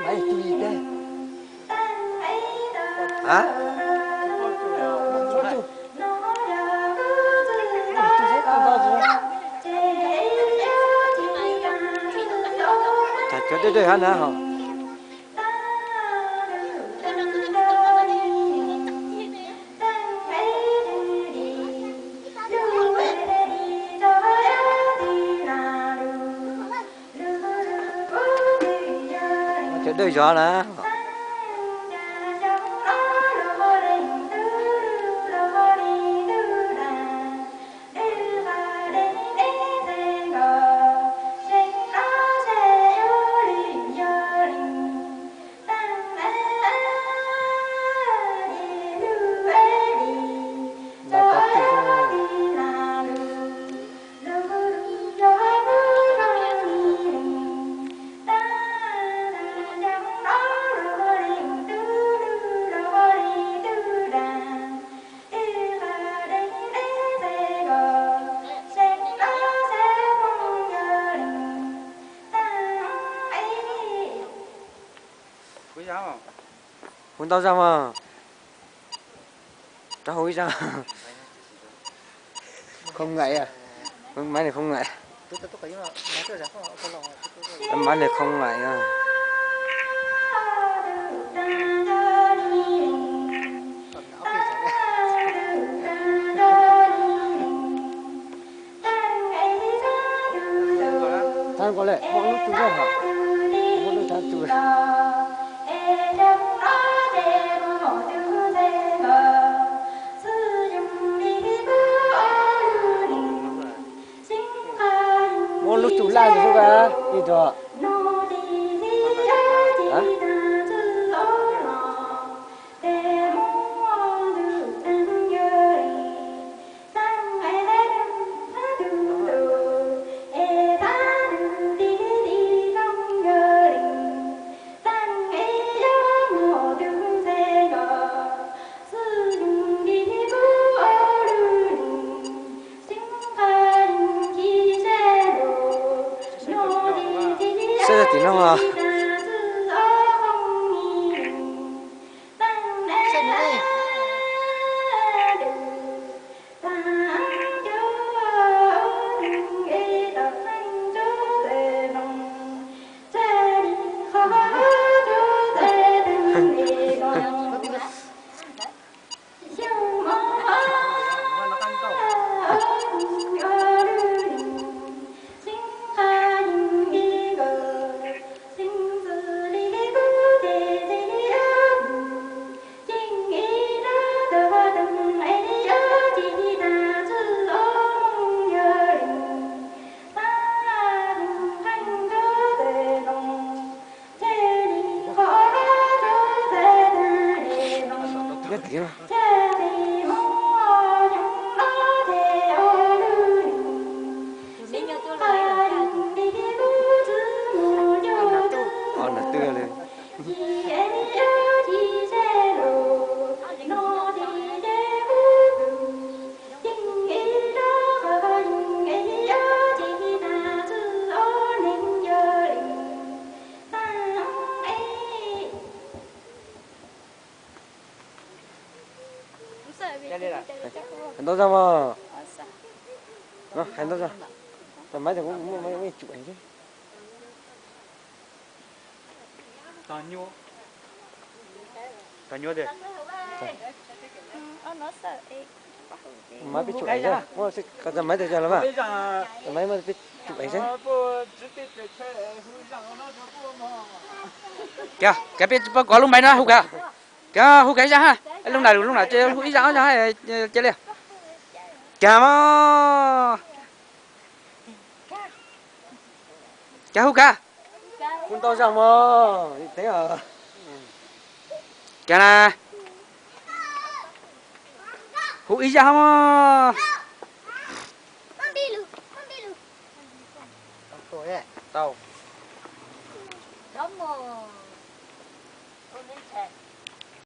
Maiv tug li teb. Hab? Cov dawj dawj hab na ho. Cov dawj zov na. Hu ntau zaug mas. Rov hu ib zaug. Không ngại à? Máy này không ngại. Máy này không ngại à? Thaab kuv le, muaj lub tug zog hab, muaj lub thaab tug. Muab lub tug laj ntawd xwb, ib tug. Saib tim no. Hais ntau zog mas. Hais ntau zog. Tus maiv tias kuv muaj ib tsum xwb. Maiv peb tsum ev xwb, maiv tias cog los mas. Maiv peb tsum ev xwb. Kiag, kiag peb pab kov lub maiv no hu kiag. Kiag hu kiag ib zaj ha. Lub na lub na hu ib zaj ob zaj ha, cia li. Kiag mas. Kiag hu kiag. Hu ntau zaj mog, teb os. Kiag na. Hu ib zaj mog. Tau.